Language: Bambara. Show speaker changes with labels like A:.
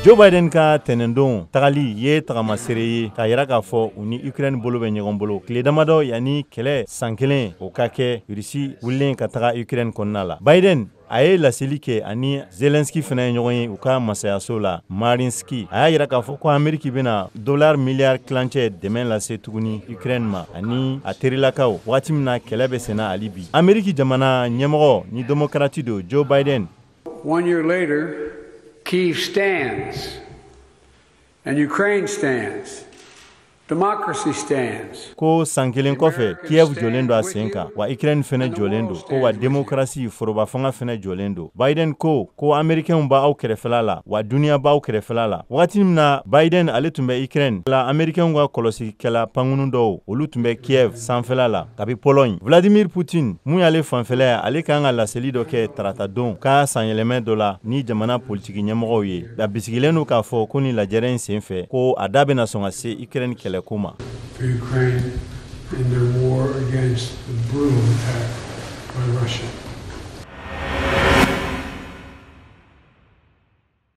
A: Joe Biden ka tɛnɛndon tagali ye tagamasere ye k'a yira k'a fɔ u ni Ukraine bolo bɛ ɲɔgɔn bolo tile damadɔ yanni kɛlɛ san kelen o ka kɛ, Russie wulilen ka taga Ukraine kɔnɔna la. Biden, a ye laseli kɛ ani Zelensky fana ye ɲɔgɔn ye u ka masayaso la Mariinsky. A y'a yira k'a fɔ ko Ameriki bɛna dollar miliyari tilancɛ dɛmɛ lase tuguni Ukraine ma ani a terilakaw, waati min na kɛlɛ bɛ senna hali bi. Ameriki jamana ɲɛmɔgɔ ni démocrate don, Joe Biden.
B: One year later, Kiev stands and Ukraine stands. Democracy stands.
A: Ko san kelen kɔfɛ, Kiev jɔlen don a sen kan, wa Ukraine fɛnɛ jɔlen don, ko wa démocratie foroba fanga fɛnɛ jɔlen don. Biden ko ko Américains b'aw kɛrɛfɛla la, wa duniɲa b'aw kɛrɛfɛla la. Wagati min na Biden ale tun bɛ Ukraine la, Américains ka kɔlɔsikɛla pankunu dɔw, olu tun bɛ Kiev sanfɛla la kabi Pologne. Vladimir Putin mun y'ale fanfɛla ye, ale kan ka laseli dɔ kɛ tarata don k'a sanyɛlɛmɛ dɔ la ni jamana politiki ɲɛmɔgɔw ye. A bisigilen don k'a fɔ ko ni lajɛrɛ in sen fɛ, ko a da bɛna sɔn ka se Ukraine kɛlɛko ma.
B: For Ukraine in their war against the brutal attack by Russia.